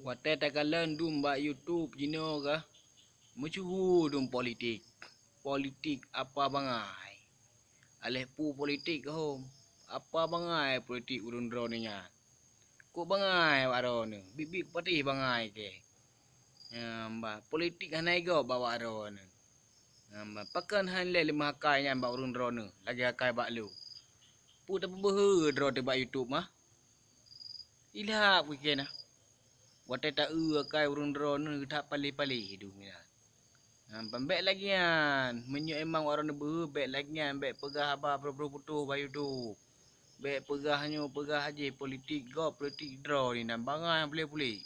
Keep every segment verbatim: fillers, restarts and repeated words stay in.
Watée takalon dum bak YouTube jinoe ka meusyeuhu dum politik. Politik apa bangai? Aléh peue politik hom? Apa bangai politik ureuëng droeneuh nyan? Kok bangai awak droeneuh? Biet-biet patéh bangai keu? Nyang ba politik hana igob bak awak droeneuh. Nyang ba pakon hana lé leumah akai nyan bak ureuëng droeneuh lagée akai bak lôn? Peue tapeubeuhe droe teuh bak YouTube mah? Ilhab keu kena. Watée ta-eu akai ureuëng droeneuh that paléh-paléh dum nyan. Nyang ba bék lagée nyan, meunyoe emang ureuëng neubeuhe bék lagée nyan, bék peugah haba brôh-brôh putôh bak YouTube. Bék peugah nyoe peugah jih, politik gob politik droe ni nan bangai puléh-puléh.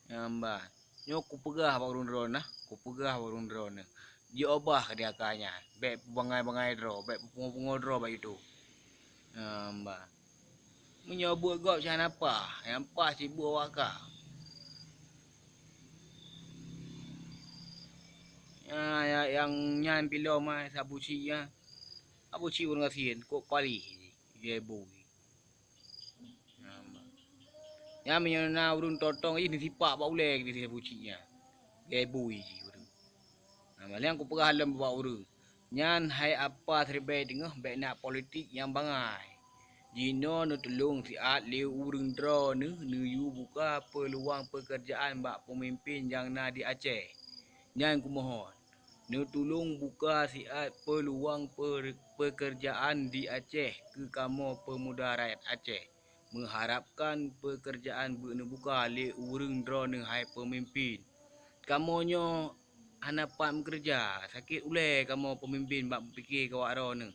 Nyang ba nyoe kupeugah bak ureuëng droeneuh, kupeugah bak ureuëng droeneuh. Jiobah keu dia ka nyan, bék peubangai-bangai droe, bék peupungo-pungo droe bak YouTube. Nyang ba meunyoe buet gob cit hana paih, nyang paih cit buet awak ka. Nya, nya, nyang nyan pilom ai sabuci nyan. Abuci ureuëng gasien kok paléh jih, jai bui. Nyan meunyoe na ureuëng totong jih neusipak bak ulée di sabuci nyan. Jai bui jih ureuëng. Nah, nyang kupeugah lom bak ureuëng nyan, hai apa siribée teungoh bék na politik nyang bangai. Jinoe neutulông siat lé ureuëng droeneuh neuyue buka peuluwang peukeurjaan bak peumimpén nyang na di Aceh. Nyan kumohon, neutulông buka siat peuluwang per-, peukeurjaan di Aceh keu kamoe peumuda rakyat Aceh. Meuharapkan peukeurjaan beuet neubuka lé ureuëng droeneuh hai peumimpén. Kamoe nyoe hana pat meukeureuja, sakét ulée kamoe peumimpén bak pike keu awak droeneuh.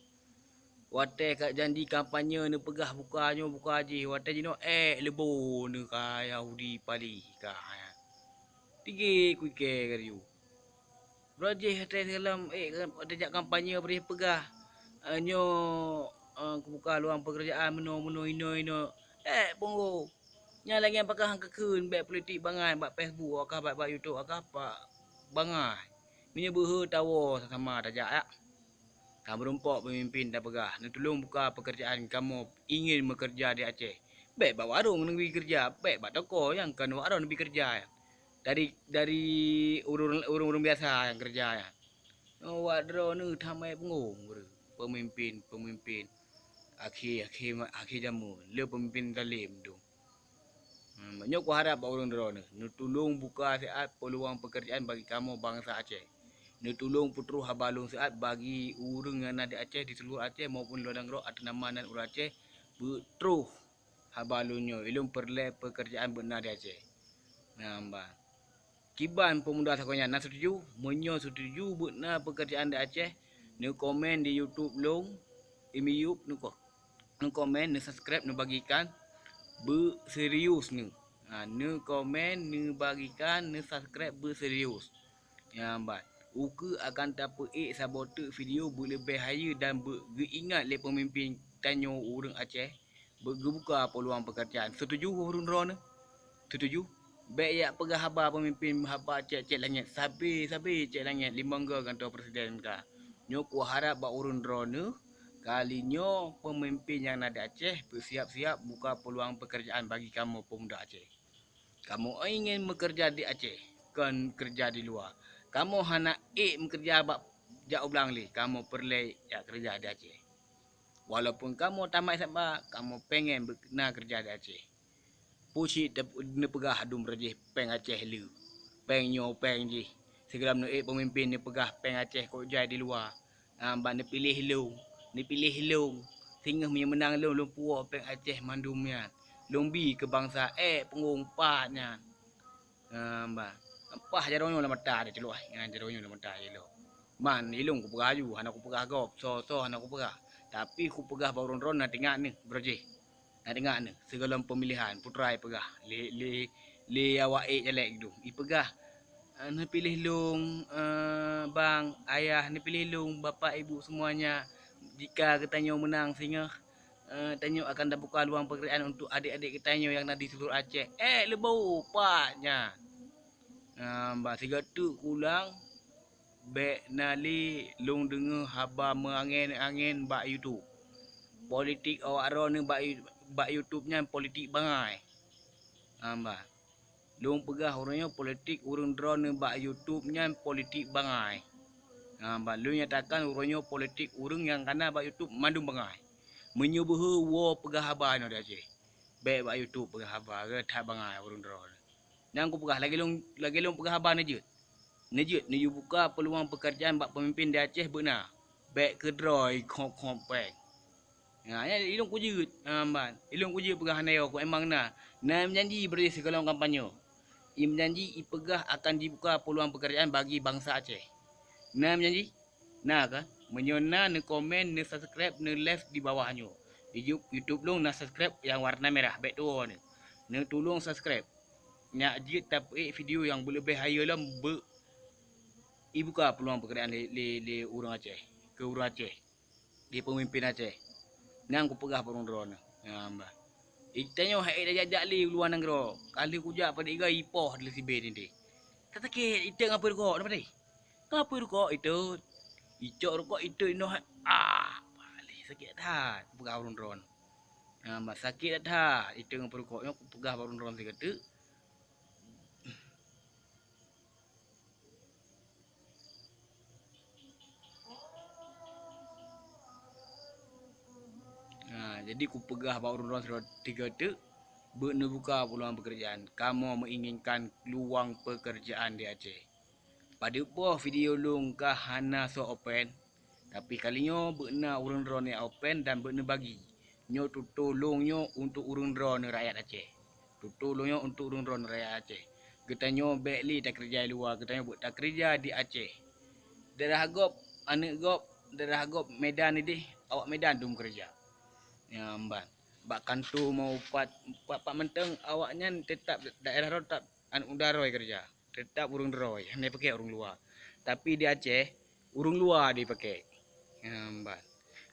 Watée ka janji kampanye neupeugah buka nyoe buka jih, watée jinoe ék leubo neuka Yahudi paléh ka. Tige kuike keu yue. Droe jih watée sigohlom ék watée jak kampanye bri peugah, eh, nyoe, eh, kubuka luwang peukeurjaan meunoe-meunoe inoe-inoe. Ék punggong. Nyan lagée pakon han kakheun bék politik bangai bak Facebook, akah bak, bak YouTube, akah bak bangai. Meunyoe beuhe tawoe sama-sama tajak, ya. Ka meurumpok peumimpén tapeugah, neutulông buka peukeurjaan kamoe ingin meukeurja di Aceh. Bék bak warong neubri keurja, bék bak toko nyang kon warong neubri keurja. Dari, dari ureuëng, ureuëng-ureuëng biasa nyang keurja nyan. Nyoe awak droeneuh tamai punggong ureuëng, peumimpén-peumimpén akhé, akhé, akhé jameun, le peumimpén zalim tu. Hmm, nyoe kuharab bak ureuëng droeneuh, neutulông buka siat peuluwang peukeurjaan bagi kamoe bansa Aceh. Neutulông peutroh haba lôn siat bagi ureuëng nyang na di Aceh, di seuluruh Aceh maupun luwa nanggroe ateueh nama nan ureuëng Aceh, beutroh haba lôn nyoe, ilôn peureulée peukeurjaan beuet na di Aceh. Nyang ba kiban peumuda sakoe nyan na seutuju? Meunyoe seutuju beuet na peukeurjaan di Aceh, neukomen di YouTube lôn, Imiyup neuko-, neukomen, neusubscribe, neubagikan, beuserius neu. Ha, neukomen, neubagikan, neusubscribe beuserius. Nyang ban, ukeue akan tapeuék saboh teuk video beuleubeh hayeue dan beugeuingat lé peumimpén tanyoe ureuëng Aceh. Beugeubuka peuluwang peukeurjaan. Seutuju ureuëng droeneuh? Seutuju? Bék jak peugah haba peumimpén haba cét-cét langét, sabe-sabe cét langét limong goe gantoe presiden ka. Nyoe kuharab bak ureuëng droeneuh, kali nyoe peumimpén nyang na di Aceh beusiab-siab buka peuluwang peukeurjaan bagi kamoe peumuda Aceh. Kamoe ingin meukeurja di Aceh, kon keurja di luwa. Kamoe hana ék meukeurja bak jak u blang lé, kamoe peureulée jak keurja di Aceh. Walaupun kamoe tamat S M A, kamoe pengen beu-, na keureuja di Aceh. Peue cit teup-, neupeugah dum rajih péng Aceh le, péng nyoe péng jih. Sigohlom neuék peumimpén neupeugah péng Aceh kok jai di luwa. Ah, ban neupiléh lôn, neupiléh lôn. Singoh meunyoe meunang lôn, lôn puwoe péng Aceh mandum nyan. Lôn bi keu bansa ék peunggong pat nyan. Ah, bah. Paih jaroe nyoe lam mata teuh, ceulok ai. Nyan jaroe nyoe lam mata jih lom. Man, ilôn kupeugah aju, hana kupeugah gob, soe-soe hana kupeugah. Tapi kupeugah bak ureuëng droeneuh na teuingat neuh, beurajih. Na teuingat neuh, sigohlom peumilihan, putra ipeugah. Lé, lé, lé awak ék caleg dum. Ipeugah, eh, neupiléh lôn, eh, bang, ayah, neupiléh lôn, bapak, ibu semuanya. Jika geutanyoe meunang singoh, eh, tanyoe akan tabuka luang pekerjaan untuk adik-adik geutanyoe nyang na di seluruh Aceh. Ék leubeh pat nyan. Ah, bah sigoe teuk kulang, bék na lé lôn deungoe haba meuangén-angén bak YouTube. Politik awak droeneuh bak You-, bak YouTube nyan politik bangai. Ah, bah. Lôn peugah uroe nyoe politik ureuëng droeneuh bak YouTube nyan politik bangai. Ha, ban lôn nyatakan uroe nyoe politik ureuëng nyang kana bak YouTube mandum bangai. Meunyoe beuhe woe peugah haba inoe di Aceh, bék bak YouTube peugah haba, gét that bangai ureuëng droeneuh. Nyang kupeugah lagée lôn, lagée lôn peugah haba neujeuet. Neujeuet neuyue buka peuluang peukeurjaan bak peumimpén di Aceh beuna. Bék keudroe khop-khop péng. Ha, nyan ilôn kujeuet, ha, ban. Ilôn kujeuet peugah hana yo, ku emang na. Na meujanji bri sigohlom kampanye. I meujanji ipeugah akan jibuka peuluang peukeurjaan bagi bansa Aceh. Na meujanji? Na ka? Meunyoe na, neukomen, neusubscribe, neulike di bawah nyoe. Di You-, YouTube lôn na subscribe nyang warna merah, bék tuwoe nyoe. Neutulông subscribe. Nyak jeuet tapeuék video nyang beuleubeh hayeue lom beu ibuka peuluang peukeurjaan lé, lé, lé ureuëng Aceh, keu ureuëng Aceh, di peumimpén Aceh. Nyang kupeugah bak ureuëng droeneuh. Nyang bah. Itanyoe hai jak-jak lé luwa nanggroe. Ka lheueh kujak padub igai ipoh di sibé nideh. Tasakét iteuk ngon apui rukok na padeh. Ngon apui rukok iteuk. Icok rukok iteuk inoe hai. Ah, paléh sakét that. Peugah ureuëng droeneuh. Nyang bah sakét that. Iteuk ngon apui rukok nyoe kupeugah bak ureuëng droeneuh sigoe teuk. Nah, jadi kupeugah bak ureuëng droeneuh sidroe tiga teuk, beuet neubuka peuluang peukeurjaan. Kamoe meuinginkan luwang peukeurjaan di Aceh. Padub poh video lôn ka hana soe open, tapi kali nyoe beuet na ureuëng droeneuh open dan beuet neubagi. Nyoe tutoe lôn nyoe untuk ureuëng droeneuh rakyat Aceh. Tutoe lôn nyoe untuk ureuëng droeneuh rakyat Aceh. Geutanyoe bék lé takeureuja di luwa, geutanyoe beuet takeureuja di Aceh. Daerah gob, aneuëk gob, daerah gob Medan ideh, awak Medan dum keureuja. Nyang ban. Bak kantô mau pat, pat, pat mantong awaknyan teutap daerah droe teutap aneuëk muda droe keureuja. Teutap ureuëng droe, hana jipakék ureuëng luwa. Tapi di Aceh, ureuëng luwa jipakék. Nyang ban.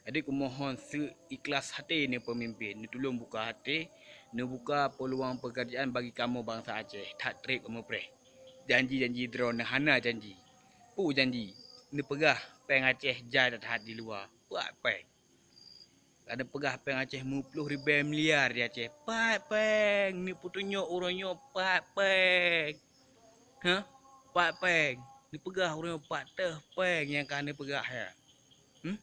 Jadi kumohon seuikhlas até neupeumimpén, neutulông buka até, neubuka peuluang peukeurjaan bagi kamoe bansa Aceh, that treb kamoe preh. Janji-janji droeneuh hana janji. Peue janji? Neupeugah péng Aceh jai that-that di luwa. Pat péng? Ka neupeugah péng Aceh meuploh ribée miliar di Aceh. Pat péng? Neupeutunyok uroe nyoe pat péng? Hah? Pat péng? Neupeugah uroe nyoe pat teuh péng nyang ka neupeugah nyan? Hmm?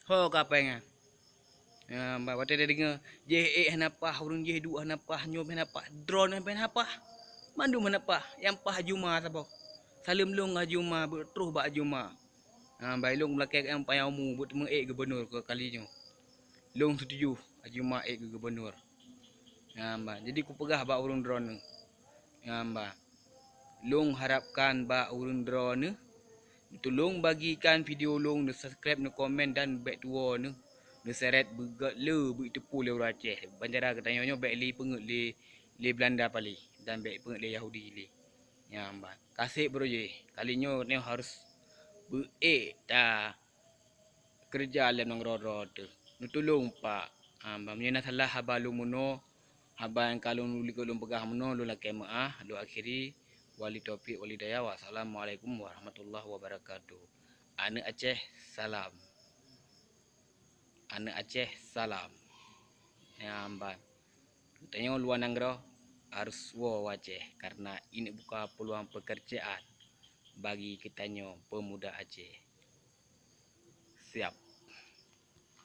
Ho ka péng nyan? Ya, ba-, watée tadeungoe, jéh ék hana paih, ureuëng jéh duek hana paih, nyoe hana paih, droeneuh hana paih. Mandum hana paih, nyang paih Haji Uma saboh. Saleuem lôn Haji Uma, beuet troh bak Haji Uma. Ha, ban lôn meulakée nyang panyang umu beuet teumeuék gubunur keu kali nyoe. Lôn setuju Haji Uma ék keu gubunur. Ha, ban. Jadi kupeugah bak ureuëng droeneuh. Ha, ban. Lôn harapkan bak ureuëng droeneuh, tulông bagikan video lôn, neusubscribe, neukomen dan bék tuwoe nyoe, neuseret beugét le beuet teupeu lé ureuëng Aceh. Banjara geutanyoe nyoe bék lé peungeuet lé, lé Belanda palé dan bék peungeuet lé Yahudi lé. Nyang ban. Kaseb baroe jih, kali nyoe tanyoe harôh beuék ta keureuja lom nanggroe-groe teuh. Neutulông Pak. Ha, ban meunyoe na salah haba lôn meunoe, haba nyang ka lôn likot lôn peugah meunoe, lôn lakée meuáh, lôn akhiri. Wali taufik wal hidayah. Wassalamualaikum warahmatullahi wabarakatuh. Aneuëk Aceh, salam. Aneuëk Aceh, salam. Nyang ban. Geutanyoe luwa nanggroe harôh woe u Aceh, karena ineuk buka peuluang peukeurjaan bagi geutanyoe peumuda Aceh. Siap.